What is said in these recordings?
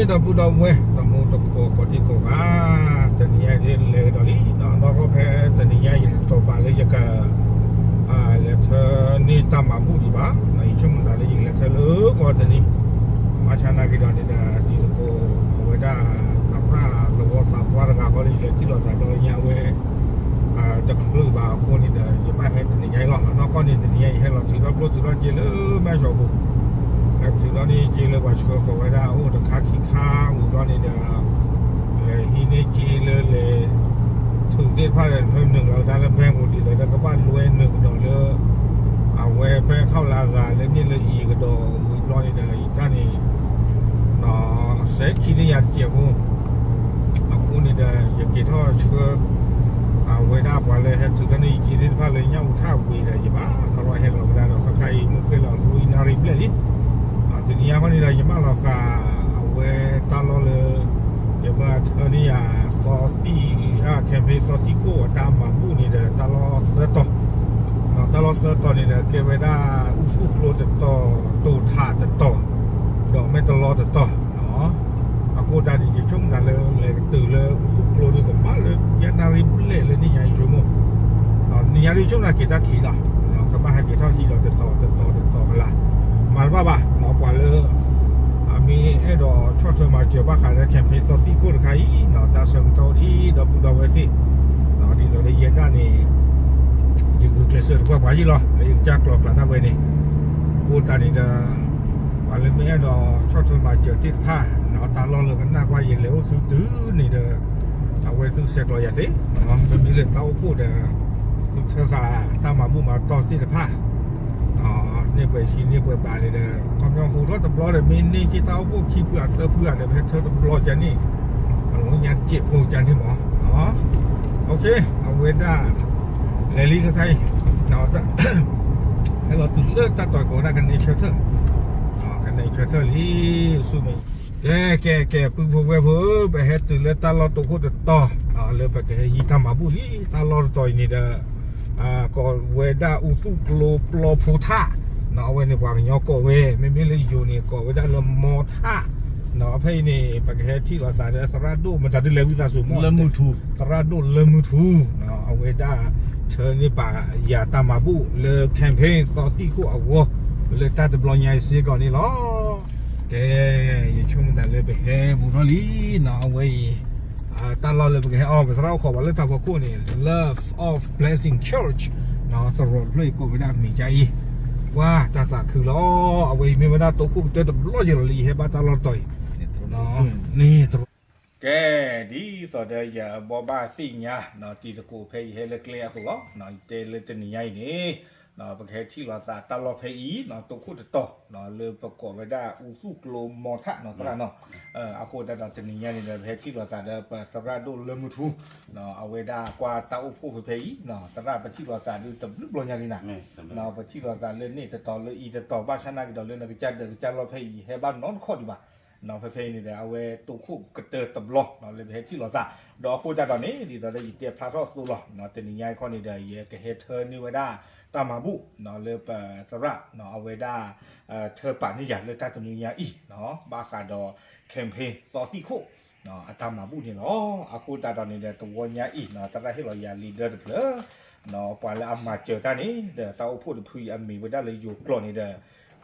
ဒီပုၢ်ဒီဝဲၢ် တမူတကိးကိးဒံကိးဂၤ, တနံၤညါဒ်လဲၤကဒီးလံ, နီၢ်ကီၢ်ဖဲတနံၤညါယတီၤပာ်လၢယက လဲၤထၢန့ၢ်တၢ်မၤဘူၣ်ဒံးဘၣ်, ယဆိကမိၣ်သးလၢယကလဲၤထၢလၢကီၢ်တနံၤ, ဘၣ်ဆၣ်နာ်က့ဒီးန့ၣ်ဒီး တံၤသကိး အဝဲဒၣ် သရၣ်သဝီသးပှၢ်တဂၤဃီလၢယလဲၤထံၣ်လိာ်သးဒီးညါဝဲ တချုးဘၣ်အဃိန့ၣ်ဒီး ယဘၣ်ဟဲတနံၤညါအံၤလီၤ. နီၢ်ကီၢ်န့ၣ် တနံၤညါအံၤဟဲလီၤထုးထီၣ်ကျိၣ်ထုးထီၣ်စ့လၢမဲၢ်ဆီးပူၤ, ဟဲထုးထီၣ်န့ၢ်စ့လၢပှၤဆှၢဃီၤဝဲဒၣ်အိၣ်တခါခံခါဝံၤဘျီန့ၣ်ဒီး လဲၤဟံးန့ၢ်စ့လၢလဲၤ ထုးသ့ၣ်တဖၣ်ဒီး ဖဲနုာ်လီၤဝဲဒၣ်လၢ bank ပူၤ ဒ်သိးဒီးကဘၣ်လွဲနုာ်ကဒီးလၢ အဝဲဖဲခီၣ်လါဂၤလၢန့ၣ်လၢအံၤကဒီးဝံၤဘျီန့ၣ်ဒီး ယတၢ်န့ၣ် စဲးခံန့ၢ်ယၤတစဲးဖိ အဃိန့ၣ်ဒီး ယက့ၤထီၣ်ဆှၢ အဝဲဒၣ်ပှၤလၢဟဲထုးထီၣ်န့ၢ်ယစ့သ့ၣ်တဖၣ်လၢညၣ်အူထၣ်ဝံၤဒီး ယဘၣ်ကရီဟဲလီၤဝဲဒၣ်ဒီး ခါခါအံၤမုၢ်ဃ့လီၤ လွံၢ်နၣ်ရံၣ်ဘျဲၣ်လံ. တနံၤညါဃီန့ၣ်ဒီး ယမၢလီၤဃာ် အဝဲတၢ်လီၢ်လၢ ယမၢထၢန့ၢ်ယၤ သီသံၣ် campaign သီသံၣ်ခိၣ်အတၢ်မၤဘူၣ်န့ၣ်ဒီး တၢ်လီၢ်သၢတီၤ, တၢ်လီၢ်သၢတီၤန့ၣ်ဒီး ကဲဝဲဒၣ်အူသူၣ်ကျိတတီၤ, တိာ်ထးတတီၤ, ဒီးမဲၢ်တလီတတီၤ အဃိတၢ်န့ၣ် ယဆိကမိၣ်သးလၢ လဲၤကတုၤလၢအူသူၣ်ကျိဒီး ကဘၣ်လၢယဲၢ်နၣ်ရံၣ်ဘျဲၣ်လၢန့ၣ်ညါ ယဆိကမိၣ်, တနံၤညါဒ်ဆိကမိၣ်သးက့ၤတၢ်ခံးလီၤ, ကဘၣ်ဟဲက့ၤထီၣ်ဟံးလီၤတတီၤတတီၤတတီၤကလာ်, မၤတဘၣ်ဘၣ်, ပှၤလၢ အမ့ၢ်အဲၣ်ဒိးဆီၣ်ထွဲမၤစၢၤဘၣ်ဃးလၢ campaign သီသံၣ်ခိၣ်တခါအံၤ တၢ်ဆၢကတီၢ်အိၣ်ဒံး ဒီပုၢ်ဒီဝဲၢ်သ့ၣ်, ဒ်သိးလၢယဲဒၣ်န့ၣ် ယဂုာ်ကျဲးစၢးတပှၢ်ပှၢ်ယံာ်လီၤ လၢယကစၢ်ကျီၤကျးဒၣ်ဝဲန့ၣ်, အဃိသတးန့ၣ်ဒီး ပှၤလၢမ့ၢ်အဲၣ်ဒိးဆီၣ်ထွဲမၤစၢၤသ့ၣ်တဖၣ် တၢ်လီၢ်လၢကနၣ်ကွၢ်ယလဲၤအိၣ်သုတုၤန့ၣ်ဒီး အဝဲသုဆဲးကျိးယၤသ့, မ့မ့ၢ်လၢတၢ်အိၣ်ဖှိၣ်ဒီး သုထၢဃာ်တၢ်မၤဘူၣ်မၤတီၢ်သ့ၣ်တဖၣ် န့ၢ်ပှဲၤဆံန့ၢ်ပှဲၤဘးန့ၣ်ဒီး ခီပညီဟူးထီၣ်တဘျီဒီး မ့ၢ်န့ၢ်က့တၢ်အိၣ်ဖှိၣ်ခံဖုအသၢဖုဧါဒီး ပဟဲထၢတဘျီကန့ၣ် အဝဲညါတစဲးဖိကန့ၣ်မး, အဝဲဒၣ် လဲၤလံခဲခါအံၤ ဟဲလီၤတုၤလၢတၢ်တီၤကိးဝဲဒၣ်ကနဲဆၢထၢၣ်, ကနဲဆၢထၢၣ်လံ ဆူမဲာ်ညါ, ကဲ ကဲ ကဲ ပုၢ်ဖိဝဲၢ်ဖိ ပဟဲတုၤလၢတၢ်လီၢ်တိခိၣ်တတီၤ လၢပကဟဲဟံးတၢ်မၤဘူၣ်လံ တၢ်လီၢ်တတီၤအံၤန့ၣ်ဒီး ကိးဝဲဒၣ်အူသူၣ်ကျိပျီဖိထၣ်, အဝဲန့ၣ်ပှၤကညီကိးဝဲ မ့မ့ၢ်လၢယိၤန့ၣ် ကိးဝဲဒၣ်လၢမီထၣ်, ဖဲအံၤန့ၣ် ပကဟဲထံၣ်လိာ်သးဒီးသရၣ်ဒိၣ်မတၤဒ်လဲၣ်ဝံသးစူၤမီၢ် သရၣ်ဒိၣ်လၢမုၢ်ထူ, အဝဲဒၣ်ထၢန့ၢ်ပာ်ယၤတၢ်မၤဘူၣ်လၢ campaign သီသံၣ်ခိၣ်အဂီၢ် လၢတၢ်တဘျီညါအံၤစ့ၢ်ကီးန့ၣ်လီၤ. ကဲ ယဆိကမိၣ်တၢ်လၢပဟဲဘူးထီၣ်လံနီၤ အဝဲအံၤ တၢ်လီၢ်လၢပကဟဲအီၣ် ပသရၣ်အိၣ်ခိးပှၤလၢတၢ်ဖီခိၣ်န့ၣ် Love of Blessing Church သရိာ်တဖျၢၣ်အံၤကိးဝဲဒၣ်မံၤကါအံၤ ပှၤတၢ်သးခုလီၤ အဝဲအံၤမ့ၢ်ဝဲဒၣ်တိခိၣ်ကတၢၢ်တဘျီယဲလီၤလံ ယဟဲဘၣ်တၢ်လီၢ်တတီၤအံၤ န့ၣ်သရိာ် ကဲ ဒ်သိးဒီးယဘိးဘၣ်သ့ၣ်ညါ တံၤသကိးဖဲယဟဲလၢကျဲအသိးလီၤ ယတဲလၢတနံၤညါအံၤန့ၣ် ပကဟဲထံၣ်လိာ်သးတၢ်လီၢ်ဖဲအံၤ တိခိၣ်တတီၤ လၢပကိးဝဲဒၣ်အူသူၣ်ကျိမီထၣ်နီၤသရၣ်နီၤ အဃိသတးဒီးတနံၤညါန့ၣ်ဒီး ပဟဲထံၣ်လိာ်သးဒီးပသရၣ်ဒိၣ်လၢမုၢ်ထူ အဝဲဒၣ်ကွၢ်တၢ်အိၣ်ဖှိၣ်ဖဲဖဲအံၤ သရၣ်ပထံၣ်လိာ်သးဒုးတဘျုးဘျီညါလံနၤ ပထံၣ်လိာ်သးလၢန့ၣ်တတီၤလၢအံၤတတီၤ ဘၣ်ဆၣ်နာ်က့ဒီးလၢနကစၢ်ဒၢးကစၢ်လီၢ်ဖဲအံၤ ဟဲဘၣ်နီတခီၣ်ဒံးဘၣ် ဖဲဖဲအံၤန့ၣ်ဒီး အဝဲတိခိၣ်ကတၢၢ်တဘျီ လၢပဟဲထံၣ်လိာ်သး ဒီးအဃိသတးဒီးန့ၣ် ဒ်သိးဒီးယတဲဖျါထီၣ်အသိးလီၤ တနံၤညါခီန့ၣ်ဒီး ယကဟဲထၢန့ၢ်ဝဲဒၣ်တၢ်မၤဘူၣ် လၢပသရၣ် အဝဲဒၣ် ထၢပာ်န့ၢ်ယၤလၢတၢ်တနံၤညါအံၤ ဘၣ်ဃးဒီး campaign သီသံၣ်ခိၣ် အတၢ်မၤဘူၣ်န့ၣ်လီၤ. အဃိသတးဒီးန့ၣ်ဒီး တဝီညါအံၤ သရၣ်ဟ့ၣ်လီၤယၤလံာ်ဒၢတဖျၢၣ် ပှၤလၢအမၤစၢၤတၢ်န့ၣ်ဒီး တၢ်အိၣ်ဖှိၣ်တဖုအံၤအမံၤဝဲဒၣ်လၢယိၤကျိာ်န့ၣ်ဒီး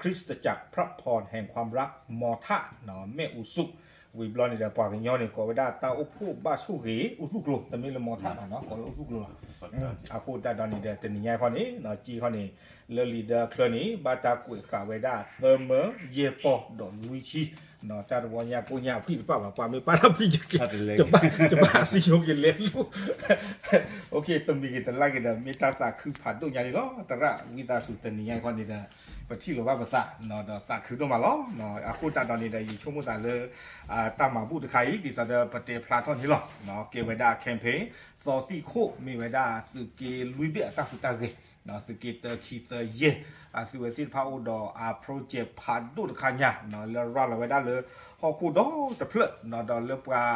ခရစ်စတจักรพระพรแห่งความรัก မီထၣ် မဲၣ်အူစု ဝံၤဘျီန့ၣ်ဒီး ပှၤကညီန့ၣ် ကိးဝဲဒၣ်တၢ်အိၣ်ဖှိၣ်ဘၣ်ဆိၣ်ဂ့ၤ အူသူၣ်ကျိ တမ့ၢ်လၢမီထၣ်ဘၣ်နီၤ ကိးလၢအူသူၣ်ကျိလီၤ. အဃိသတးဒီးန့ၣ်ဒီး တနံၤညါခီန့ၣ် က့ခီန့ၣ် လၢလံာ်ဒၢအချၢန့ၣ် ဘၣ်တၢ်ကွဲးဃာ်ဝဲဒၣ် သၢမၢ ယဲၢ်ပီၢ် ဒီးလွံၢ်ဆံ တၢ်တဝီညါကိးညါအဖှံတပၣ်ဘၣ် ပှၤမ့ၢ်ပာ်တၢ်ဖှံက့ၤ တဘၣ်စံယိက့ၤလဲၤလိာ် တမံၤက့ၤတလါက့ၤဒီး မ့ၢ်တၢ်သးခုဖးဒိၣ်ညါန့ၣ်လီၤ. သရၣ်ဝံသးစူၤ တနံၤညါခီန့ၣ်ဒီး ပထံၣ်လိာ်ဘၣ်ပသး ဒီးသးခုဒိၣ်မးလီၤ. အဃိသတးဒီးန့ၣ်ဒီး ယဆိကမိၣ်သးလၢ တၢ်မၤဘူၣ်တခါအံၤ ဒ်သိးဒီးပတဲဖျါထီၣ်န့ၣ်လီၤ. ကဲဝဲဒၣ် campaign သီသံၣ်ခိၣ် မ့ၢ်ဝဲဒၣ်သုးက့လွံၢ်ဘ့ၣ်အတၢ်ဟူးတၢ်ဂဲၤ သုးက့တၢ ခံ သၢ ယဲၢ် အသုဝဲသ့ၣ်တဖၣ်အိၣ်ဒီးအ project ဖးဒိၣ်တခါညါ လၢရၤလီၤဝဲဒၣ်လၢ ဟီၣ်ခိၣ်ဒီတဖျၢၣ်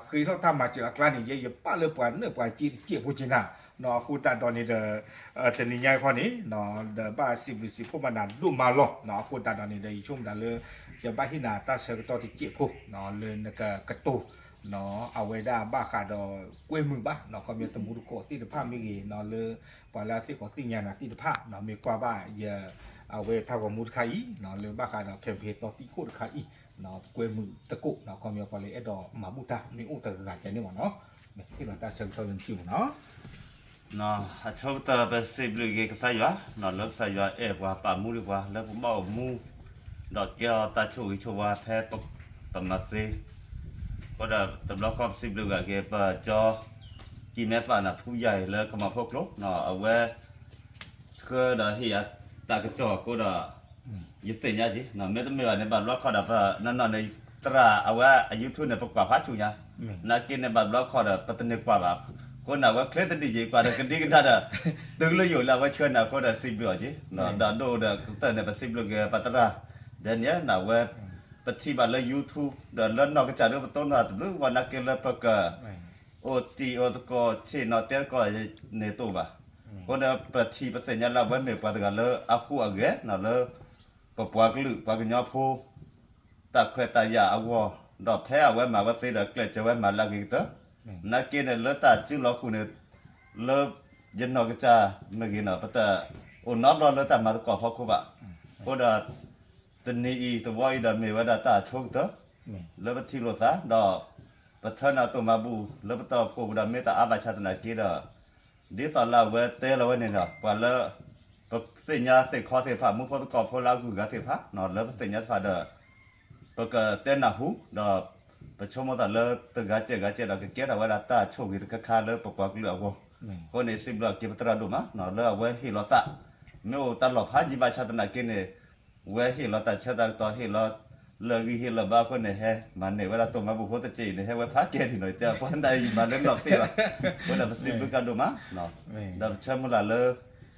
ဒီးလၢပှၤ ဃ့ထီၣ်တၢ်မၤစၢၤအကျါန့ၣ် ယဲယပာ်လၢပှၤနၢ်ပှၤစ့တစဲးဖိက့ၤနၤ အဃိသတးဒီးန့ၣ်ဒီး တနံၤညါခီန့ၣ် ဒီးဘၣ်စံးဘျုးစံးဖှိၣ်ဘၣ်နၤဒိၣ်မးလီၤ. အဃိသတးဒီးန့ၣ်ဒီး ယဆိကမိၣ်သးလၢ ယဘၣ်ဟ့ၣ်နၤတၢ်ဆၢကတီၢ်တစဲးဖိ လၢနကကတိၤ အဝဲဒၣ်ဘၣ်ဃးဒီးကွဲမုာ်ဘၣ် ခီပညီတမူတကိးသ့ၣ်တဖၣ်မ့ၢ်ဂ့ၤ လၢပှၤလၢအသ့ၣ်ကီးသ့ၣ်ညါနၤသ့ၣ်တဖၣ် မ့ၢ်ကွၢ်ဘၣ်ယ အဝဲတၢ်ဂီၤမူတခါအံၤ လၢဘၣ်ဃးဒီး campaign သီသံခိၣ်တခါအံၤ ကွဲမုာ်သကိး ခီပညီပှၤလၢအဲၣ်ဒိးမၤဘူၣ်တၢ်မ့ၢ်အိၣ်တဂၤဂၤန့ၣ်မ့ၢ်နီၤ ဟ့ၣ်လီၤတၢ်ဆၢကတီၢ်လၢနစုပူၤနီၤ အဆိကတၢၢ်ပစံးဘျုးက့ၤကစၢ်ယွၤ လၢကစၢ်ယွၤအဲၣ်ပှၤပာ်မူဒံးပှၤ လၢပဘၣ်အိၣ်မူ ဒီးကဲထီၣ်တၢ်ဆိၣ်ဂ့ၤဆိၣ်ဝါဖဲပမၤသ့ အဃိဒီးတဘျီဃီပစံးဘျုးဂၤက့ၤ ပကၠီ ကံၢ်မဲပာ်နၤဖူယၤအံၤလၢကမၤဖှိၣ်ကျိ အဝဲ ဆှၢဒီးဟ့ၣ်ယၤတၢ်ကစီၣ်အဃိဒီး ယသ့ၣ်ညါက့ၤ မ့တမ့ၢ်ဘၣ်န့ၣ် ဘၣ်ဘျီခီဒီးပနီၢ်နီၢ်န့ၣ် သရၣ်အဝဲအ YouTube န့ၣ် ပကွၢ်ဖးဆူညါ နာ်က့န့ၣ် ဘၣ်ဘျီခီဒီး ပတန့ၢ်ကွၢ်ဘၣ် အဃိန့ၣ် အဝဲချ့တဒံၣ်က့ၤ ကွၢ်ဒီးကဒံကဒါဒီး တုၤလၢယိာ်လၢအဝဲဆှၢန့ၣ်အဃိဒီး စံးဘျုးအီၤက့ၤ ဒီးဒိၣ်ဒီးကတၢၢ်န့ၣ် ပစံးဘျုးက့ၤပသရၣ် Daniel န့ၣ် အဝဲ ပထံၣ်ဘၣ်လၢ YouTube ဒီးလၢနီၢ်ကစၢ်ဒၣ်ပတိၢ်နီၣ်တဘျုးဝဲနာ်က့လၢပက အိၣ်တံၢ်အိၣ်သကိးဆ့ၣ်နီၤတဲသကိးန့ၣ်တအိၣ်ဘၣ် အဃိဒီးပထံၣ်ပသ့ၣ်ညါလၢအဝဲမ့ၢ်ပှၤတဂၤလၢအဃိအဂဲၤလၢ ပပှၤကလုာ်ပှၤကညီဖိ တၢ်ခွဲးတၢ်ယာ်အဂီၢ် ဒီးဖဲအဝဲမၤဝဲသ့ဒီးကျဲးစၢးဝဲမၤလၢအဂ့ၤကတၢၢ် နာ်က့န့ၣ်လၢတၢ်စုလီၤဃုာ်န့ၣ် လၢယနီၢ်ကစၢ်မ့ၢ်ဂ့ၤနီၤ ပတအိၣ်နီတဘျီလၢတၢ်မၤသကိးဖီခိၣ်ဘၣ် အဃိဒီး တနံၤအံၤသဝီအံၤဒီးမ့ၢ်ဝဲဒၣ်တၢ်အဆိကတၢၢ် လၢပထံၣ်လိာ်သး ဒီးပထၢနၢ်တိၢ်မၤဘူၣ်လၢပတီၢ်ဖှိၣ်ပူၤဒီးမ့ၢ်တၢ်အါဘၣ်ဆၣ်သနာ်က့ဒီး ဒ်သိးလၢအဝဲတဲလီၤဝဲန့ၣ်ဒီး ပှၤလၢ ပသ့ၣ်ညါသ့ၣ်ခီသ့ၣ်တဖၣ် မူဖိသကိးဖိလၢအဂုၤအဂၤသ့ၣ်တဖၣ် လၢပသ့ၣ်ညါတဖၣ်ဒီး ပကတဲနၢ်ဟူ ဒီးပဆိကမိၣ်သးလၢတဂၤစဲးဂၤစဲးဒီး ကကဲထီၣ်ဝဲဒၣ်တၢ်ဆိၣ်ဂ့ၤတခါခါလၢပပှၤကလုာ်အဂီၢ် အဃိန့ၣ် စံးဘျုးက့ၤပသရၣ်ဒိၣ်မး လၢအဝဲဟ့ၣ်လီၤသး မ့ၢ်အိၣ်တၢ်လီၢ်ဖးယံၤဘၣ်ဆၣ်သနာ်က့န့ၣ် ဝဲဟ့ၣ်လီၤတၢ်ဆၢတၢ်ကတီၢ် ဟ့ၣ်လီၤလၢအဂံၢ်ဟ့ၣ်လီၤဘါအဃိန့ၣ် ဟဲမၤန့ၢ်ဝဲဒၣ်တိၢ်မၤဘူၣ်ဖိတစဲးအံၤန့ၣ် ဟဲဝဲဖးကဲဒံးနီၤ တဲပှၤနၢ်ယံၤမၤလၢနီၢ်သ့ၣ်ဘၣ် အဃိဒီးပစံးဘျုးက့ၤဒိၣ်မး ဒီးပဆၢမုၢ်လၢ်လၢ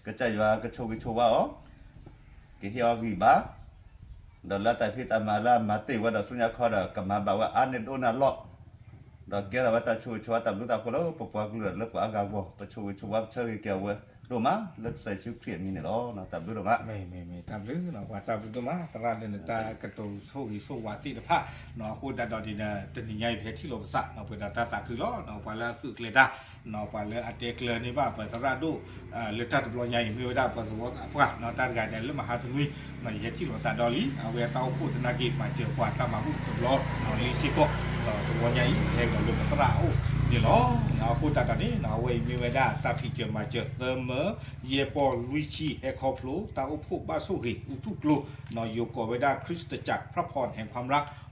ကစၢ်ယွၤကဆိၣ်ဂ့ၤဆိၣ်ဝါအီၤ ကဟ့ၣ်အီၤဂံၢ်ဘါ ဒီးလၢတၢ်ဖံးတၢ်မၤလၢအမၤတ့ၢ်ဝဲဒီးဆူညါခီဒီး ကမၤဘၣ်ဝဲအါန့ၢ်ဒိၣ်န့ၢ်အလီၢ် ဒီးကဲထီၣ်ဝဲတၢ်ဆိၣ်ဂ့ၤဆိၣ်ဝါတၢ်ဘျုးတၢ်ဖှိၣ်လၢပပှၤကလုာ်လၢပှၤအါဂၤအဂီၢ် ပဆိၣ်ဂ့ၤဆိၣ်ဝါပဆၢဂ့ၤက့ၤအဝဲဒိၣ်မး လၢကစၢ်ယ့ၣ်ၡူးခရံာ်အမံၤန့ၣ်လီၤ. တၢ်ဘျုးဒိၣ်မး မ့ၢ်မ့ၢ်မ့ၢ် တၢ်ဘျုးနီၤ ပှၤတၢ်ဘျုးဒိၣ်မး သရၣ်လၢနတၢ်ကတိၤဆိၣ်ဂ့ၤဆိၣ်ဝါသ့ၣ်တဖၣ်နီၤ အဃိသတးဒီးန့ၣ် တနံၤညါအံၤပဟဲထံၣ်လိာ်ပသးနီၤ ပှဲၤဒီးတၢ်သးခုလီၤနီၤ ပှၤလၢအသုးကျဲၤတၢ်နီၤ ပှၤလၢအတဲကျၢၤန့ၢ်ဘၣ်ပှၤသရၣ်ဒိၣ် လၢတၢ်တဘျီညါအံၤ မ့ၢ်ဝဲဒၣ်ပှၤသဝီအပှၢ်နီၤ တၢ်တဂၤန့ၣ် လၢမဟါတနွံ ယဟဲထံၣ်လိာ်သးဒီးလံ အဝဲအတၢ်အိၣ်ဖှိၣ်သနာ်က့ မၤစၢၤပှၤတၢ်မၤဘူၣ်တဘျီနီၤ လံစ့ၢ်ကီး ဒီးတဝီညါအံၤဟဲကဒီးလၢပသရၣ်အအိၣ်န့ၣ်လီၤ. အဃိသတးဒီးန့ၣ်နီၤ အဝဲအံၤမ့ၢ်ဝဲဒၣ်တၢ်ဖံးစၢၤမၤစၢၤသၢမၢ ယဲၢ်ပီၢ်လွံၢ်ဆံ ဟဲခီဖျိတၢ်အိၣ်ဖှိၣ်ဘၣ်ဆိၣ်ဂ့ၤ အူထူၣ်ကျိနီၤ ယိၤကီးဝဲဒၣ် ခရံာ်စတၢၢ်ကၠၢ်ဖးဖီၣ်ဟဲခွါရၣ်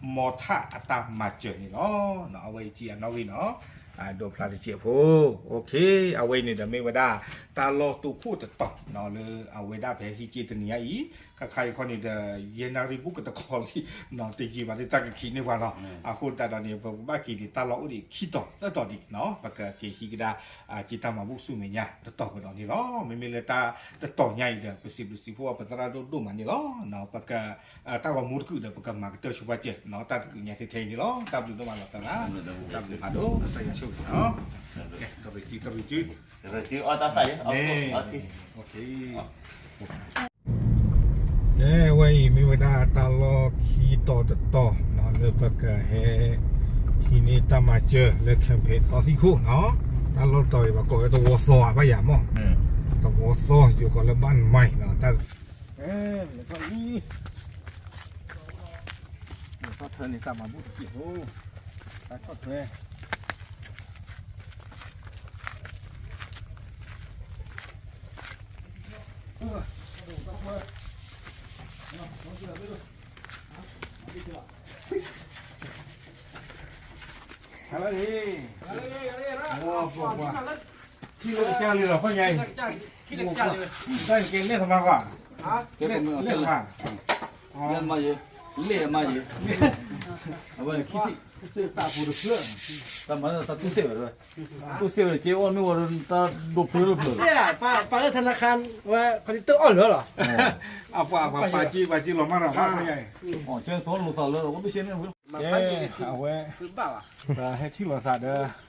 မီထၣ်အတၢ်မၤစၢၤန့ၣ်လီၤ. အဝဲအံၤကံအနီၣ်ဂံၢ်နီၤ ဒိးဖျါတစဲးဖိ အဝဲအံၤန့ၣ်ဒီးမ့ၢ်ဝဲဒၣ် တၢ်လီၢ်တိခိၣ်တတီၤနီၤ လၢအဝဲဒၣ်ဖဲဟံးက့တနံၤညါအံၤ ခါခါအံၤခီန့ၣ်ဒီး ယဲၢ်နၣ်ရံၣ်ဘူးကတခီလံနီၤ တယံာ်ဘၣ်လၢတၢ်ကခံးန့ၢ်ပှၤလီၤ. အဃိသတးဒီးန့ၣ် ပကဘၣ်က့ၤဒံးတၢ်လီၢ်အိၣ်ဒံးခံတီၤသၢတီၤဒံးနီၤ ပကက့ၤဟံးကဒါ က့ၤတၢ်မၤဘူၣ်ဆူမဲာ်ညါတတီၤကဒီးန့ၣ်လီၤ. မ့မ့ၢ်လၢတၢ်တတီၤညါအံၤဒီး ပစံးဘျုးစံးဖှိၣ်ပသရၣ်ဒိၣ်ဒိၣ်မးန့ၣ်လီၤ. ပက တၢ်ဂီၤမူတကုာ်ဒီး ပကမၤကတၢၢ်ဆိပာ်စၢၤနီၤ တၢ်တကုာ်ညါထဲထဲအံၤန့ၣ်လီၤ. တၢ်ဘျုးဒိၣ်မးလီၤသရၣ် တၢ်ဘျုးဖးဒိၣ် ကစၢ်ယွၤဆိၣ်ဂ့ၤနီၤ ကရံၣ်တံ ကရံၣ်တံ အီၣ်တၢ်သၣ်ယဲ အီၣ်ထံ ကဲ အဝဲအံၤမ့ၢ်ဝဲဒၣ်တၢ်လီၢ်ခံတီၤတတီၤနီၤ လၢပကဟဲ ဟံးန့ၢ်တၢ်မၤစၢၤလၢ campaign သီသံခိၣ်နီၤ တၢ်လီၢ်တတီၤအံၤ ပှၤကိးဝဲသဝီသီဧါ ဘၣ်ယၤမီၢ် သဝီသီ ယိၤကီးလၢဘၣ်နမၤနီၤ တၢ် လဲၤထီၣ်လံ လဲၤထီၣ်ထွဲန့ၣ် တၢ်မၤဘူၣ်တက့ၢ်ဖိ တၢ်ထီၣ်ထွဲ ဟါလၢန့ၣ် ပှၤပှၤပှၤ ထံၣ်လၢကစၢ်လံလီၤ ဖဲညါအံၤ တၢ်ကဲလဲၣ်သမားကွၢ် လဲၣ်သမား လဲၣ်မးယဲ လဲၣ်မးယဲ အဝဲခံထံၣ် တၢ်ဖိတဖျၢၣ် တၢ်မၤတၢ်တူၢ်စ့ၢ်ဝဲ တူၢ်စ့ၢ်ဝဲ က့အီၣ်မ့ၢ်ဝဲတၢ်ဒိးဖျၢၣ်တဖျၢၣ် ပာ်လၢ ธนาคาร ဝဲ ဖဲန့ၣ်တအီၣ်လၢာ်လီၤ အပှၤပှၤပာ်က့ပာ်က့လီၤမးဒီး ဖဲညါအံၤ အီၣ်ကဲသိးလိာ်သးလၢ အိၣ်ဒုးစ့န့ၣ် ကဲ အဝဲ ပဟဲထံၣ်လိာ်သးဒီး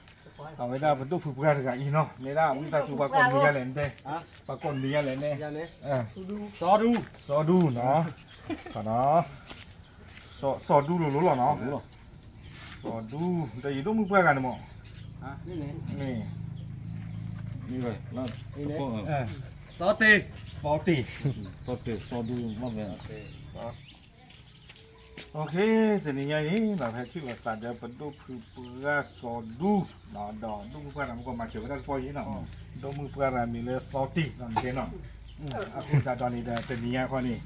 အဝဲဒၣ်ပဒိၣ်ဖုပှၢ်တဂၤအံၤနီၤ မ့ၢ်ဒၣ်ဝံသးစူၤ ပှၤကိးမံၤယါလဲၣ်န့ၣ်တဲ ပှၤကိးမံၤယါလဲၣ်န့ၣ် စီၤဒူ စီၤဒူနီၤ ခီနီၤ စီၤဒူလိၤလိၤလီၤနီၤ, စီၤဒူ, ဒီးယဒိၣ်မုၣ်ပှၢ်ဂၤန့ၣ်မး, မ့ၢ်, မ့ၢ်ဝဲ, သီတ့ၢ်, သီတ့ၢ်, သီတ့ၢ် စီၤဒူ, တနံၤညါအံၤ ဖဲထံၣ်လိာ်သးဒီးပဒိၣ်ဖုပှၢ်စီၤဒူ, ဒီးဒိၣ်မုၣ်ပှၢ်တဂၤမ့ၢ်ကီးမၤစၢၤဝဲဒၣ်တပီၢ်ယံၤနီၤ, ဒိၣ်မုၣ်ပှၢ်တဂၤမံၤလၢသီတ့ၢ်နီၤန့ၣ်နီၤ, အဃိသတးဒီးန့ၣ်ဒီး တနံၤညါခီန့ၣ်,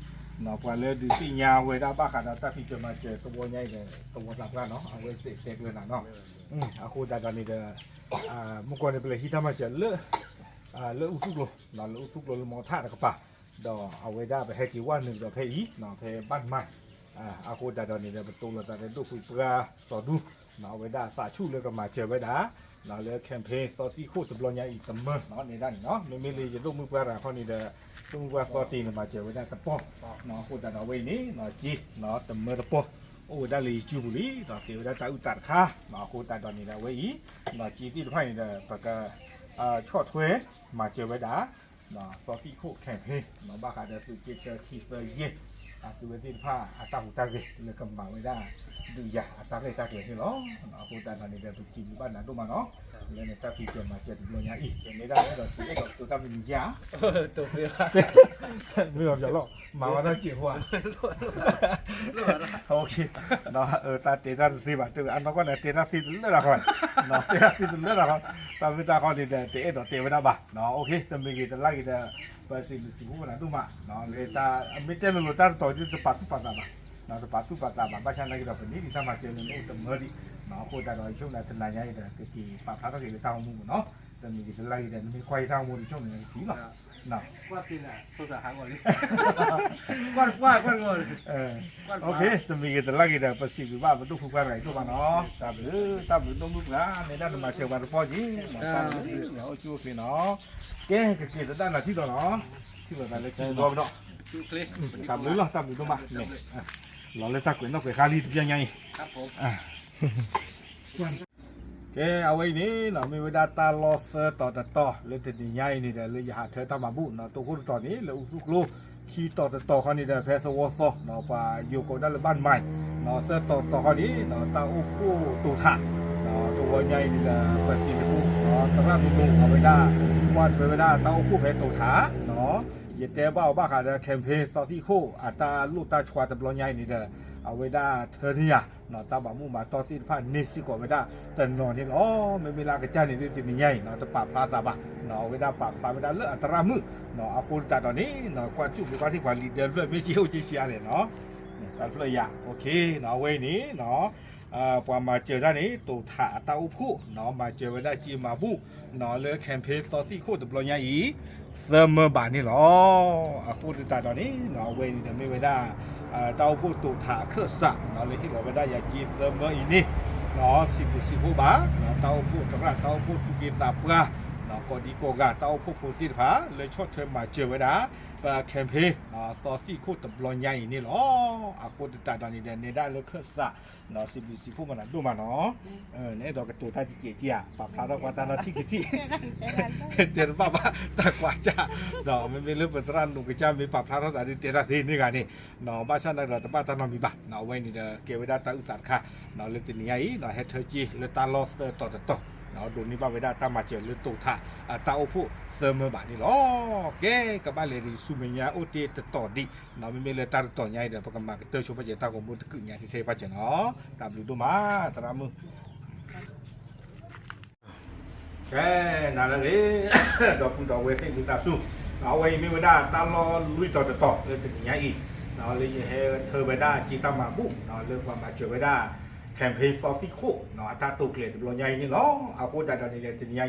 ပှၤလၢဒုးသ့ၣ်ညါဝဲဒၣ်ဘၣ်ဃးဒီးတၢ်ဖံးစၢၤမၤစၢၤသဝီညါအံၤဒီး သဝီသးပှၢ်နီၤ, အဝဲသ့ၣ်တဲကျၢၤနၤနီၤ, အဃိသတးဒီးန့ၣ်ဒီး, မုၢ်ကီၢ်န့ၣ် ပလဲၤဟံးတၢ်မၤစၢၤလၢ, လၢအူသူကျိ, လၢအူသူကျိလၢမီထၣ်တကပၤ, ဒီးအဝဲဒၣ်ပဟဲက့ၤဝဲနုာ်ကဒီးဖဲအံၤ, ဖဲဘၣ်မၤ, အဃိသတးဒီးန့ၣ်ဒီး ပတိၢ်လိာ်သးဒီးဒိၣ်ဖုပှၢ်စီၤဒူ, အဝဲဒၣ်သးဆူၣ်လၢကမၤစၢၤဝဲဒၣ်, လၢ campaign သီသံၣ်ခိၣ်တဘျီညါအံၤတမၢန့ၣ်ဒၣ်န့ၣ်နီၤ, မ့မ့ၢ်လၢယဒိၣ်မုၣ်ပှၢ်တဂၤခီန့ၣ်ဒီး, ဒိၣ်မုၣ်ပှၢ်သီတ့ၢ်န့ၣ်မၤစၢၤဝဲဒၣ်တပီၢ်, အဃိသတးဒီးအဝဲအံၤန့ၣ်, စ့တမၢတပီၢ်, အိၣ်ဝဲဒၣ်လၢယစုပူၤလံ, ဒီးကဲဝဲဒၣ်တၢ်အုၣ်သးတခါ, အဃိသတးဒီးန့ၣ်ဒီးအဝဲအံၤ, စ့သ့ၣ်တဖၣ်န့ၣ်ဒီး ပက, ဆီၣ်ထွဲ, မၤစၢၤဝဲဒၣ် သီသံၣ်ခိၣ် campaign ဘၣ်ဃးဒီးသုးက့တၢ ခံ သၢ ယဲၢ်, အသုဝဲသ့ၣ်တဖၣ်အတၢ်ဟူးတၢ်ဂဲၤလၢကမၤဝဲဒၣ်, ဒုးယၤအတၢ်ရဲၣ်တၢ်ကျဲၤန့ၣ်လီၤ, အဃိသတးဒီးန့ၣ်ဒီး ပစံးဘျုးဘၣ်နၤဒိၣ်မးနီၤ, လၢနတၢ်ဖံးစၢၤမၤစၢၤတဘျီညါအံၤ, မ့ၢ်ဒၣ်အဲၣ်ဒိးစံးအဲၣ်ဒိးကတိၤတၢ်မံၤမံၤယါ, မ့ၢ်လီၤပျီလီၤ, မၤဝဲဒၣ်စ့ၢ်ကီး, တၢ်တဲတၢ်တသ့ဘၣ်, အနီၢ်ကီၢ်န့ၣ် တဲတၢ်သ့တလၢတၢ်ခီ, တဲတၢ်သ့တလၢတၢ်ခီ, တၢ်မ့ၢ်တၢ်ခီန့ၣ်ဒီး တအဲၣ်ဒိးတဲဝဲဒၣ်ဘၣ်, တမ့ၢ်ဂ့ၤတလၢ်ဂ့ၤဒီး, ပစံးဘျုးစံးဖှိၣ်နၤဒိၣ်မး, လၢတၢ်မ့ၢ်တဲလိၤလိၤတၢ်တတီၤဒ်တပာ်သူၣ်ပာ်သးဘၣ်, တပာ်သူၣ်ပာ်သးဘၣ်, ဘၣ်ဆၣ်နာ်က့ဒီး ပန့ၢ်ဒံးတၢ်မၤစၢၤလၢနအိၣ်တမၢဒံး, အဃိသတးဒီး ယဆိကမိၣ်တနၤညါအံၤဒီး ကက့ၤပာ်ဖျါထီၣ်က့ၤလၢတၢ်အိၣ်မူပူၤနီၤ, တမ့ၢ်ဂ့ၤတလၢ်ဂ့ၤဒီး နမ့ၢ်ကွၢ်ယတၢ်အိၣ်မူတဆိကမိၣ်န့ၣ်ကထံၣ်လီၤ တမ့ၢ်ဂ့ၤတလၢ်ဂ့ၤဒီး ပစံးဘျုးဘၣ်ပဒိၣ်ဖုပှၢ်တဂၤအံၤဒိၣ်မးနီၤ, တၢ်ဘျုး, တၢ်ဘျုးဒိၣ်မုၣ်ပှၢ်, မ့ၢ်ဒၣ်နမၤစၢၤပှၤတပီၢ်က့ၤ, တၢ်ဘျုး, အိၣ်ဆူၣ်အိၣ်ချ့နီၤ, ကဲ ကက့ၤသဒၣ်နၤထံၣ်ဒီးနီၤ, ထံၣ်လိာ်သးလၢခံဘျီကဒီး, တၢ်ဘျုးလီၤ, တၢ်ဘျုးဒိၣ်မး, လီၤလၢတၢ်ကွဲးနီၣ်ကွဲးဃါလံတဘျီညါအံၤ ကဲ အဝဲအံၤန့ၣ်နီၤ မ့ၢ်ဝဲဒၣ်တၢ်လီၢ်သၢတီၤတတီၤ လၢတနံၤညါအံၤန့ၣ်ဒီး လၢယဟးထၢတၢ်မၤဘူၣ်နီၤ တိခိၣ်တတီၤန့ၣ် လၢအူသူကျိ, ခံတီၤတတီၤခီန့ၣ်ဒီး ဖဲသဝီသီနီၤ ပှၤယိၤကိးဒၣ်လၢဘၣ်မၤနီၤ သၢတီၤတတီၤခီန့ၣ်နီၤ တၢ်အိၣ်ဖှိၣ်တိာ်ထးနီၤ သဝီညါအံၤန့ၣ်ဒီး ပတံၤသကိးနီၤ သရၣ်မုၣ်မုၣ် အဝဲဒၣ် ကွၢ်ထွဲဝဲဒၣ်တၢ်အိၣ်ဖှိၣ်ဖဲတိာ်ထးနီၤ ယတဲဘၣ်အီၤဘၣ်ဃးဒီး campaign သီသံၣ်ခိၣ် အတၢ်လိၣ်တၢ်ဆှါတဘျီညါအံၤန့ၣ်ဒီး အဝဲဒၣ်ထၢန့ၢ်ယၤ တၢ်ဘၣ်မူဘၣ်တီၢ်သ့ၣ်တဖၣ်န့ၢ်စ့ၢ်ကီးဝဲဒၣ်တနီၤန့ၣ်လီၤ. မ့မ့ၢ်လၢအကစၢ်န့ၣ်ဒ်တနံၤညါအံၤနီၤ တပာ်ဖျါသးဘၣ်နီၤ အဝဲဒၣ်ပာ်ဖျါဝဲဒၣ်လၢအသရၣ်မုၣ်နီၤ အဃိသတးဒီးန့ၣ်နီၤ ကွၢ်စူၣ်ပူၤကွၢ်ထံၣ်ပှၤလံာ်ဒၢဖျၢၣ်မ့ၢ်စ့အိၣ်က့ၤစ့အါလဲၣ်နီၤ တၢ်ဖျၢၣ်ယၤ okay နီၤ အဝဲအံၤန့ၣ်နီၤ ပှၤမၤစၢၤတၢ်န့ၣ် တိာ်ထးအတၢ်အိၣ်ဖှိၣ်နီၤ မၤစၢၤဝဲဒၣ်စ့မၤဘူၣ်နီၤ လၢ campaign သီသံၣ်ခိၣ်တဘျီညါအံၤ သၢမၢဘးန့ၣ်လီၤ. အဃိသတးဒီးန့ၣ်နီၤ အဝဲအံၤန့ၣ်ဒီးမ့ၢ်ဝဲဒၣ် တၢ်အိၣ်ဖှိၣ်တိာ်ထးအခၢၣ်စးနီၤ လၢဟ့ၣ်လီၤဝဲဒၣ်ယၤစ့သၢမၢအံၤန့ၣ်နီၤ စံးဘျုးစံးဖှိၣ်ဘၣ်နီၤ တၢ်အိၣ်ဖှိၣ်သရၣ် တၢ်အိၣ်ဖှိၣ်သူၣ်က့သးပှၢ်နီၤ ကိးဒံကိးဂၤ တၢ်အိၣ်ဖှိၣ်ဖိသ့ၣ်တဖၣ် လၢဆီၣ်ထွဲမၤစၢၤဝဲဒၣ် ပ campaign သီသံၣ်ခိၣ်တဘျီညါအံၤန့ၣ်လီၤ. အဃိသတးဒီးန့ၣ်ဒီး နဲဒၣ်လၢခၢၣ်စးနီၤ စံးဘျုးစံးဖှိၣ်မနၤဒိၣ်မးနီၤ နအဲၣ်ဒိးကတိၤတၢ်ကဲးကဲးဧါ ပာ်ဖျါထီၣ်ကွၢ်တၢ်နီၣ်ထံၣ်ကထံၣ် တဲတဘၣ်ဘၣ်တၢ်ကွၢ်ကၢ် ဒီးမ့မ့ၢ်လၢပသရၣ်နူာ်ကစၢ်မ့ၢ်ပာ်ဖျါထီၣ်သးဒ်တဲတၢ်သ့န့ၢ်ဂၤန့ၣ်နီၤ ဘၣ်ဆၣ်နာ်က့ဒီးတဘၣ်တၢ်နီတမံၤဘၣ်နီၤ အဝဲန့ၣ်ဒီးကဲဝဲဒၣ်တၢ်အုၣ်သးတခါနီၤ လၢတနံၤညါအံၤနီၤ ဟဲထၢက့ၤလၢတၢ်လီၢ်သၢတီၤတတီၤ ဒိးန့ၢ်ဘၣ်ဝဲဒၣ်တၢ်မၤစၢၤလၢတိာ်ထး တၢ်အိၣ်ဖှိၣ်သၢမၢဘးန့ၣ်လီၤ. ကဲ ကဘၣ်လဲၤဒံးဆူမဲာ်ညါအိၣ်တ့ၢ်တတီၤဒံးနီၤ မ့မ့ၢ်လၢတၢ်တတီၤညါအံၤဒီး ပကမၤကတၢၢ်ဆိပာ်စၢၤတၢ်ဂီၤမူတကုးညါထဲထဲပာ်စၢၤနီၤ တၢ်ဘျုးဒိၣ်မး သရၣ်မုၣ် ကဲ နၤလၢအဂ့ၤ ဒီပုၢ်ဒီဝဲၢ်သ့ၣ်မုၢ်သးစူၤ အဝဲအံၤမ့ၢ်ဝဲဒၣ်တၢ်လီၢ်လွံၢ်တီၤတတီၤလၢတနံၤညါအံၤ လၢယဟဲထၢဝဲဒၣ်စ့တၢ်မၤဘူၣ် လၢပှၤမၤစၢၤဝဲဒၣ် campaign သီသံၣ်ခိၣ် အတၢ်တိာ်ကျဲၤတဘျီညါအံၤန့ၣ်လီၤ. အဃိသတးဒီးန့ၣ်ဒီးတနံၤညါ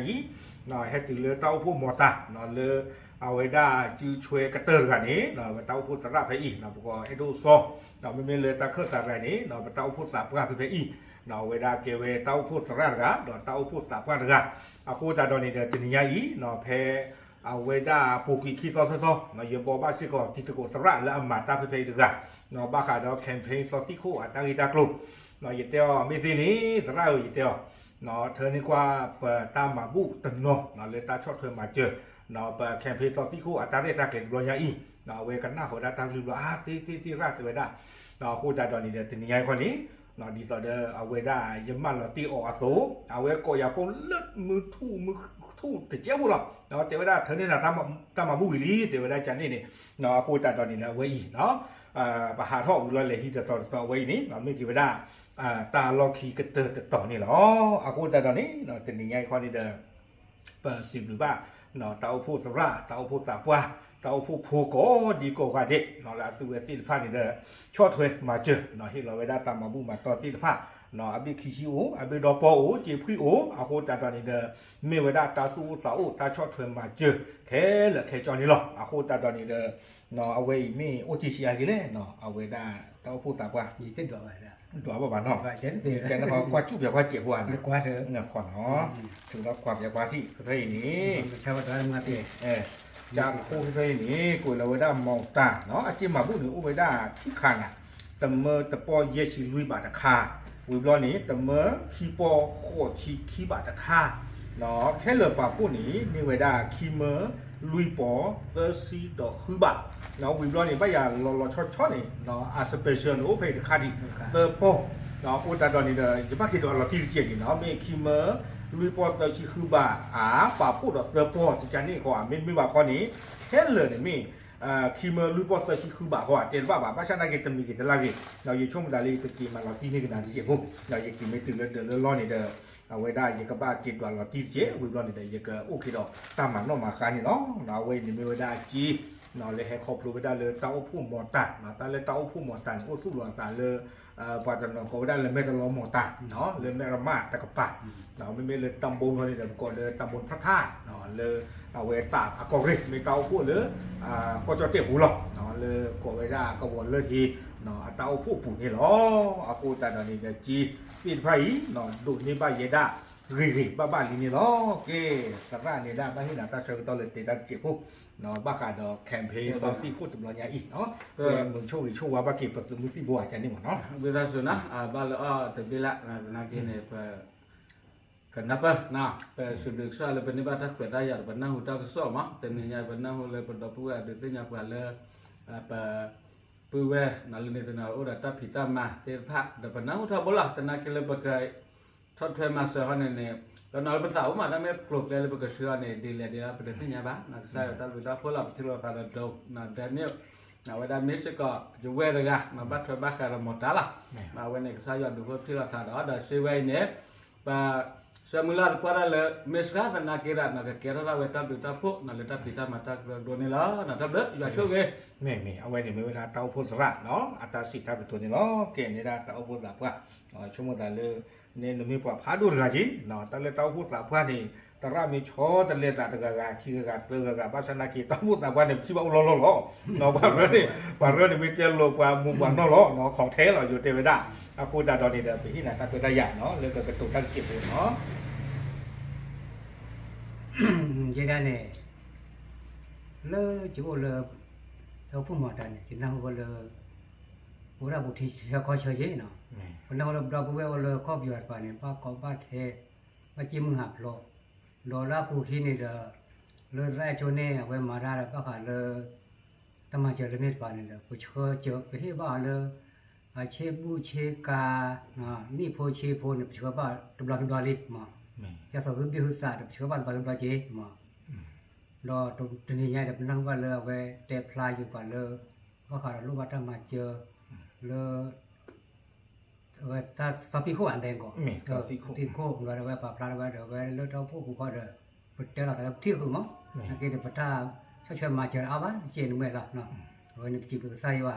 အံၤ ဟဲတုၤလၢတၢ်အိၣ်ဖှိၣ်မီၤတၢ် လၢ အဝဲဒၣ်စုဆွဲကတၢၢ်တဂၤန့ၣ် ပတၢ်အိၣ်ဖှိၣ်သရၣ်ဖဲအံၤ ပကအီၣ်အဲၣ်ဒိၣ်စီ မ့မ့ၢ်လၢတၢ်ခၢၣ်သးတဂၤန့ၣ် ပတၢ်အိၣ်ဖှိၣ်သးပှၢ်ဖဲဖဲအံၤ အဝဲဒၣ်ကဲဝဲတၢ်အိၣ်ဖှိၣ်သရၣ်တဂၤ ဒီးတၢ်အိၣ်ဖှိၣ်သးပှၢ်တဂၤ အဃိသတးဒီးန့ၣ်ဒီးတနံၤညါအံၤ ဖဲ အဝဲဒၣ်ပိာ်ကွံာ်ခံသီသၢသီ ယဘီဘၣ်စ့ၢ်ကီးတံၤသကိးသရၣ်လၢအမၤတၢ်ဖဲဖဲအံၤတဂၤ ဘၣ်ဃးဒီး campaign သီသံၣ်ခိၣ်အတၢ်ဂ့ၢ်တၢ်ကျိၤ ယတဲအီၤမ့ၢ်သ့န့ၣ် သရၣ်ဧၢ ယတဲအီၤ ထၢန့ၢ်ကွၢ်ပတၢ်မၤဘူၣ်တနီၤ လၢတၢ်ဆီၣ်ထွဲမၤစၢၤ ပ campaign သီသံၣ်ခိၣ်အတၢ်ရဲၣ်တၢ်ကျဲၤတဘျီညါအံၤ အဝဲကနၣ်ဃီၤဝဲဒၣ်တၢ်ကလုၢ်ဘျီ အါ သ့သ့သ့ရၣ်တဲဝဲဒၣ်, အဃိသတးဒီးန့ၣ်ဒီး တနံၤညါအံၤခီန့ၣ် ဒ်သိးဒီးအဝဲဒၣ်ယမၢလီၤတ့ၢ်အီၤအသိး အဝဲကိးယၤဖိလၢမုၢ်ထူၣ်မုၢ်ထူၣ်တစဲးဖိလီၤ, တဲဝဲဒၣ်ထၢန့ၢ်နၤတၢ်မၤဘူၣ်ဝံၤလံ တဲဝဲဒၣ်ကန့ၣ်န့ၣ်, အဃိသတးဒီးန့ၣ်ဒီးအဝဲအံၤ ပဟးထီၣ်ဝံၤလီၤလဲၤဟံးတတီၤတတီၤအဝဲအံၤန့ၣ် မ့ၢ်က့ၤဝဲဒၣ် တၢ်လီၢ်ခံကတၢၢ်တတီၤန့ၣ်လီၤ. အဃိသတးဒီးန့ၣ် တနံၤညါအံၤခီန့ၣ်ဒီး ပစံးဘျုးဘၣ် တၢ်အိၣ်ဖှိၣ်သရၣ် တၢ်အိၣ်ဖှိၣ်သးပှၢ် တၢ်အိၣ်ဖှိၣ်ဖိကိးဒံကိးဂၤဒဲး လၢအသုဝဲသ့ၣ်တဖၣ်န့ၣ်ဒီး ဆီၣ်ထွဲမၤစၢၤ ဟ့ၣ်လီၤဝဲဒၣ်တၢ်မၤဘူၣ်မၤတီၢ်သ့ၣ်တဖၣ် အဘ့ၣ်ခံဆံအိၣ် အဘ့ၣ်ဒီပီၢ်အိၣ် စ့ဖှံအိၣ် အဃိသတးဒီးန့ၣ်ဒီး မ့ၢ်ဝဲဒၣ်တၢ်သူၣ်အိၣ်သးအိၣ် တၢ်ဆီၣ်ထွဲမၤစၢၤ ခဲလၢာ်ခဲဆ့န့ၣ်လီၤ. အဃိသတးဒီးန့ၣ်ဒီး အဝဲအံၤမ့ၢ်အိၣ်တ့ၢ်ဆံးအါက့ၤလဲၣ် အဝဲဒၣ်တၢ်အိၣ်ဖှိၣ်သးပှၢ် ဒွးဘၣ်ဘၣ်နီၤ, ကဲနဃီကွၢ်စူၣ်ပၠးကွၢ်စဲးဖိဧါနီၤ, နီၤ, ထုးလီၤကွၢ်ပၠးကွၢ်ထံၣ်ဖဲအံၤန့ၣ် ကၢ်ဖိဖဲအံၤန့ၣ် ကိးလီၤဝဲဒၣ်မီၢ်တၢ်နီၤ, အစ့မၤဘူၣ်န့ၣ် အိၣ်ဝဲဒၣ်ခံခါနၤ, တမၢတပီၢ်ယဲၢ်ဆံလွံၢ်ဘးတခါ, ဝံၤဘျီန့ၣ် တမၢခံပီၢ်ဃိးဆံခံဘးတခါ, ခဲလၢာ်ပာ်ဖှိၣ်န့ၣ် မ့ၢ်ဝဲဒၣ်ခံမၢလွံၢ်ပီၢ်သၢဆံဒီးဃုဘး, ဝံၤဘျီန့ၣ် ဘၣ်ယၤလီၤလီၤဆီဆီန့ၣ် အ special န့ၣ် အိၣ်ဖဲအံၤတခါဒံး သၢပီၢ်, အဃိသတးဒီးန့ၣ်ဒီး ယဘၣ်က့ၤဒွးလီၤတံၢ်တစဲးန့ၣ်နီၤ, မ့ၢ်ခံမၢလွံၢ်ပီၢ်သၢဆံဃုဘး အပာ်ဖှိၣ်ဒီးသၢပီၢ် တကန့ၣ်ဃီ မ့တမ့ၢ်ဘၣ်ခီန့ၣ် ခဲလၢာ်န့ၣ်မ့ၢ် ခံမၢလွံၢ်ပီၢ်သၢဆံဃုဘးဃီ တဲတဘၣ်ဘၣ်, ဘၣ်ဆၣ်သနာ်က့တမံၤက့ၤတလၢ်ဂ့ၤ, ယဆိကမိၣ်သးလၢယကက့ၤမၤလီၤတံၢ်န့ၢ်ကဒါတစဲးဖိ, ယက့ၤမ့ၢ်တုၤလၢဒၢးလၢလီၢ်န့ၣ်ဒီး အဝဲဒၣ်ယကဘၣ်က့ၤဒွးလီၤတံၢ်တစဲး ဝံၤဘျီန့ၣ်ဒီး ယကအိၣ်က့ၤဒီးတၢ်မၤနီၣ်မၤဃါန့ၣ်လီၤ. အဝဲအံၤန့ၣ်မ့ၢ်ဝဲဒၣ်အစ့ လၢဟဲခီဖျိဝဲဒၣ်လၢတၢ်အိၣ်ဖှိၣ်မီၢ်တၢ်, တၢ်လၢတၢ်အိၣ်ဖှိၣ်မီၢ်တၢ်န့ၣ် အိၣ်သူၣ်လီၤအသးလၢ ပှၤတနီၤကိးဝဲဒၣ်လၢမဲၢ်တလီမီၢ်တၢ်, လၢမဲၢ်ရမၢ်တကပၤ, မ့မ့ၢ်လၢတၢ်ဘိနီၤန့ၣ်ဒီး ပကိးလၢတၢ်ဘိဖၣ်ထၣ်, လၢအဝဲတၢ်အကီၢ်ရ့ၣ် မ့ၢ်တၢ်အိၣ်ဖှိၣ်လၢ ကီၢ်ကၠီၣ်တဲၣ်ပူၤလီၤ, လၢကိးဝဲဒၣ်ကဝီၤလၢဟ့ အတၢ်အိၣ်ဖှိၣ်အပူၤန့ၣ်လီၤ. အဃိသတးဒီးန့ၣ်ဒီး စ့သ့ၣ်တဖၣ်အံၤ ဒိးန့ၢ်ဘၣ်ယဲဒၣ်ဂ့ၤဂ့ၤဘၣ်ဘၣ်လံန့ၣ်လီၤ. ကဲ သရၣ်န့ၣ်ဒၣ်ဘၣ်ဟ့ၣ်နၤတၢ်ဆၢကတီၢ်လၢတဲတၢ်တစဲးဖိ ဘၣ်ဃးဒီး campaign သီသံၣ်ခိၣ်တဘျီညါအံၤ, မုာ်ဆိၣ်ဂ့ၤဆိၣ်ဝါဘၣ်က့ၤပသုးမုၢ်သံၣ်ဘိအကန့ၣ်မ့ၢ်နီၤ, ဝံသးစူၤနီၤ ဘၣ်လၢအီၣ်တဘ့ၣ်လၢ် သနာ်က့န့ၣ် ပ ကနၢ်ပၢၢ် ပစံးဘျုးကစၢ်လၢပန့ၢ်ဘၣ်တၢ်ခွဲးတၢ်ယာ်ဒီးပနၢ်ဟူတၢ်ကစီၣ်မး, တနံၤညါအံၤ ပနၢ်ဟူလၢပဒီပုၢ်ဝဲၢ်အဒုးသ့ၣ်ညါပှၤလၢ ပ ပုၢ်ဝဲၢ်နီၤလၢန့ၣ် တနီၤအိၣ်ဒီးတၢ်ဖံးတၢ်မၤသ့ၣ်တဖၣ် ဒီးပနၢ်ဟူထီဘိလီၤ, သနာ်က့လၢပက ဆီၣ်ထွဲမၤစၢၤဟီန့ၣ်န့ၣ် တနီၤလၢပသးအိၣ်မး တၢ်မ့ၢ်ကျိၤကျဲလၢပကဆှၢအီၤန့ၣ် ဒ်လဲၣ်ဒ်လဲၣ် ပတသ့ၣ်ညါဘၣ်, ကစၢ်ယွၤတၢ်ဘျုးတၢ်ဖှိၣ်လီၤ ပထံၣ်လိာ်သးဒီးဒိး Daniel အဝဲဒၣ်မ့ၢ်စ့ၢ်ကီး ယဝဲၢ်တဂၤ ဘၣ်ထွဲဘၣ်ဃးဒီးမီၢ်တၢ်လီၤ, အဝဲန့ၣ် ကစၢ်ယွၤဒုးအိၣ်ထံၣ်လိာ်သးဒီး ဒီးစ့ဝဲအံၤန့ၣ် ပဆၢမုၢ်လၢ်တပှၢ်တၢ်လၢ မ့ၢ်စှၤသနာ်က့ဒီး ကကဲထီၣ်ဒၣ်ဝဲတၢ်ဘျုးတၢ်ဖှိၣ် လၢတၢ်ဖံးတၢ်မၤတၢ်ကရၢကရိန့ၣ်လီၤ, တၢ်ဘျုးယွၤဆိၣ်ဂ့ၤ, မ့ၢ်မ့ၢ် အဝဲန့ၣ်မ့ၢ်ဝဲဒၣ်တၢ်အိၣ်ဖှိၣ်သရၣ် အတၢ်စံးတၢ်ကတိၤန့ၣ်လီၤ, ကဲန့ၣ်ဒၣ်တၢ်အိၣ်ဖှိၣ်သးပှၢ် ဆိကမိၣ်သးလၢ န့ၣ်နမ့ၢ်ပှၤဖးဒိၣ်တဂၤက့ၤ တၢ်လၢတၢ်အိၣ်ဖှိၣ်သးပှၢ်န့ၣ် သရၣ်မ့ၢ်ဆီတလဲသးတဂၤဂၤ ခံဂၤဂၤ သၢဂၤဂၤ ဘၣ်ဆၣ်သနာ်က့ တၢ်အိၣ်ဖှိၣ်သးပှၢ်န့ၣ် ပထံၣ်ဘၣ်အိၣ်လီၢ်လီၢ်လီၤ, ပှၤရၢန့ၣ် ပှၤရၢန့ၣ်မ့ၢ်တဲလိာ်ပှၤမူးပှၤနီၢ်လီၤ ခီၣ်ထဲလီၤ ယိၤတဲဝဲဒၣ်, အဃိသတးဒီးန့ၣ်ဒီး ပဟ့ၣ်နၤတၢ်ခွဲးတၢ်ယာ်နီၤ လၢကကတိၤတၢ်တစဲးဖိနီၤ ယဲဒၣ်န့ၣ် လၢယအိၣ်လၢ တၢ်အိၣ်ဖှိၣ်မီၢ်တၢ်န့ၣ် ယနၢ်ဟူဝဲလၢ ပဝဲဒၣ်ပူၤထံဆၢခီဆၢယ့ၣ်နီၤ, ပနၢ်ဟူလၢပဒီပုၢ်ဝဲၢ်အိၣ်လၢကီၢ်ပယီၤတပၤန့ၣ် ဘၣ်ကီဘၣ်ခဲ ဘၣ်စ့မုၢ်ဟးဖျိး, ဒီးလၢအပူၤခံန့ၣ်ဒီး လၢသရၣ်အဲၣ်ကၠိန့ၣ် အဝဲမၤတၢ်ဒီးဘၣ်ဃးလၢ တၢ်မၤစၢၤလၢန့ၣ်တပၤန့ၣ်ဒီး ပဆှၢစၢၤ ပဟ့ၣ်ဘၣ်အီၤလၢ အဆ့ဘူးဆ့ကၤ နံၣ်ဖိဆ့ဖိန့ၣ် ပဆှၢဘၣ်တဘျီခံဘျီလံမး, ကဲသိးဟုဘံၣ်ဟုသးဒီး ပဆှၢဘၣ်တဘျီခံဘျီက့ၤမး, ဒီးတနံၤညါဒီး ပနၢ်ဟူဘၣ်လၢအဝဲတဲဖျါယုာ်ပှၤလၢ ဘၣ်ဃးဒီးလိၣ်ဘၣ်တၢ်မၤစၢၤ လၢ အဝဲသီသံၣ်ခိၣ်အဒဲကီး, သီသံၣ်ခိၣ် ဒီးအဝဲပာ်ဖျါထီၣ်ဝဲဒီး အဝဲလၢတၢ်အိၣ်ဖှိၣ်ပူၤဃီဒီး ပတဲလီၤသးလၢပထံၣ်ဃုာ်မး, နာ်က့ဒီးပတၢ်ဆီၣ်ထွဲမၤစၢၤအါဘၣ် ကဲန့ၣ်မ့ၢ်လီၤ, အဝဲန့ၣ်ပစံးဘျုးကစၢ်ယွၤ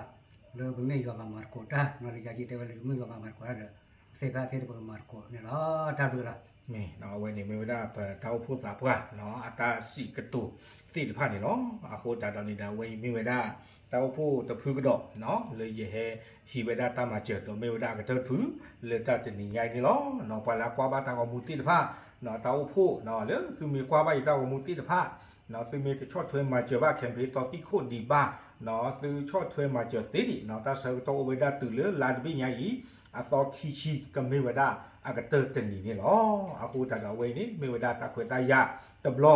လၢပမ့ၢ်ယွၤမၤမၤသကိးတၢ် လၢယၤယတဲဝဲလၢ ပမ့ၢ်ယွၤမၤမၤသကိးတၢ်ဒီး သ့ၣ်ဖးသ့ၣ်တပကမၤသကိးန့ၣ်လီၤ, တၢ်ဘျုးလီၤ. အဝဲန့ၣ်မ့ၢ်ဝဲဒၣ်ပတၢ်အိၣ်ဖှိၣ်သးပှၢ် အတၢ်စံးကတိၤသ့ၣ်တဖၣ်န့ၣ်လီၤ. အဃိသတးဒီးန့ၣ်ဒီး အဝဲအံၤမ့ၢ်ဝဲဒၣ် တၢ်အိၣ်ဖှိၣ်တဖုကဒီး လၢယဟဲဟံးဝဲဒၣ်တၢ်မၤစၢၤ ဒီးမ့ၢ်ဝဲဒၣ်အကတၢၢ်တဖု လၢတၢ်တနံၤညါအံၤန့ၣ်လီၤ. ပှၤလၢအကွၢ်ဘၣ်တၢ်ဂီၤမူသ့ၣ်တဖၣ် တၢ်အိၣ်ဖှိၣ် လၢသုမ့ၢ်ကွၢ်ဘၣ်ယတၢ်ဂီၤမူသ့ၣ်တဖၣ် သုမ့ၢ်တဆီၣ်ထွဲမၤစၢၤဘၣ် campaign သီသံၣ်ခိၣ်ဒံးဘၣ် သုဆီၣ်ထွဲမၤစၢၤသ့ဒံး တၢ်ဆၢကတီၢ်အိၣ်ဝဲဒၣ်တုၤလၢလါတဘ့ၣ်ညါအံၤ အသီခံဆံ ကမ့ၢ်ဝဲဒၣ်အကတၢၢ်တနံၤန့ၣ်လီၤ. အဃိသတးဒီးအဝဲအံၤန့ၣ် မ့ၢ်ဝဲဒၣ်တၢ်ခွဲးတၢ်ယာ် တဘျီ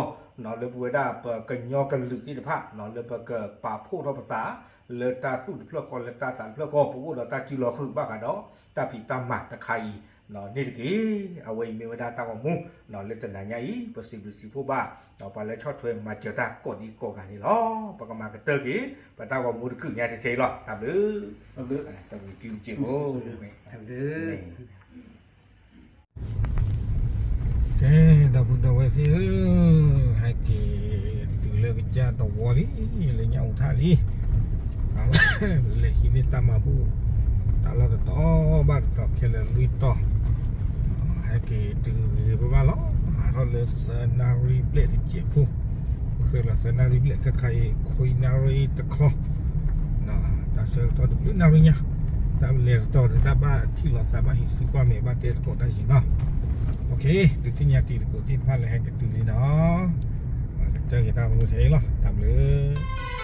လၢပဝဲဒၣ်ပကညီကလုာ်သ့ၣ်တဖၣ် လၢပကပာ်ဖှိၣ်ထီၣ်ပသး လၢတၢ်သူၣ်တဖျၢၣ်ဃီ လၢတၢ်သးတဖျၢၣ်ဃီ ပအိၣ်ဒီးတၢ်စုလီၤဃုာ်ဘၣ်ဃးဒီး တၢ်ဖံးတၢ်မၤတခါအံၤန့ၣ်တက့ၢ်. အဝဲအံၤမ့ၢ်ဝဲဒၣ်တၢ်ဂီၤမူ လၢတနၤညါအံၤ ပစံးဘျုးစံးဖှိၣ်ဘၣ် ပှၤလၢဆီၣ်ထွဲမၤစၢၤတၢ်ကိးဒံကိးဂၤန့ၣ်လီၤ. ပကမၤကတၢၢ်က့ၤ ပတၢ်ဂီၤမူတကုာ်ညါထဲထဲအံၤလီၤ. တၢ်ဘျုး တၢ်ဘျုးတံၤစ့ၢ်ဖိ ကဲ ဒီပုၢ်ဒီဝဲၢ်သ့ၣ်ဧၢ, ဟဲက့ၤတုၤလၢကစၢ်သဝီလံ, လၢညၣ်အူထၣ်လံ, လဲၤဟံးန့ၢ်တၢ်မၤဘူၣ် တၢ်လီၢ်တတီၤဘၣ်တတီၤခဲလၢာ်လွံၢ်တီၤ, ဟဲက့ၤတုၤဂ့ၤဂ့ၤဘၣ်ဘၣ်လီၤ. ဟးထီၣ်လၢသၢနၣ်ရံၣ်ဘျဲၣ်တစဲးဖိ, ဃဲၤလီၤသၢနၣ်ရံၣ်ဘျဲၣ် ခဲခါအံၤ ခွံနၣ်ရံၣ်တခီ တၢ်ဆၢကတီၢ်တဘျုးနၣ်ရံၣ်ညါ, တၢ်လဲၤတတီၤဒီးတၢ်ဘၣ်ထံၣ်လိာ်သး ဘၣ်ဟံးစုကွၢ်မဲာ် ဘၣ်တဲသကိးတၢ်ယံၤနီၤ. ဒုးသ့ၣ်ညါတံၤသကိးသ့ၣ်တဖၣ်လၢဟဲက့ၤတုၤလံဒီး မၤကတၢၢ်က့ၤတၢ်ဂီၤမူထဲအံၤလီၤ. တၢ်ဘျုး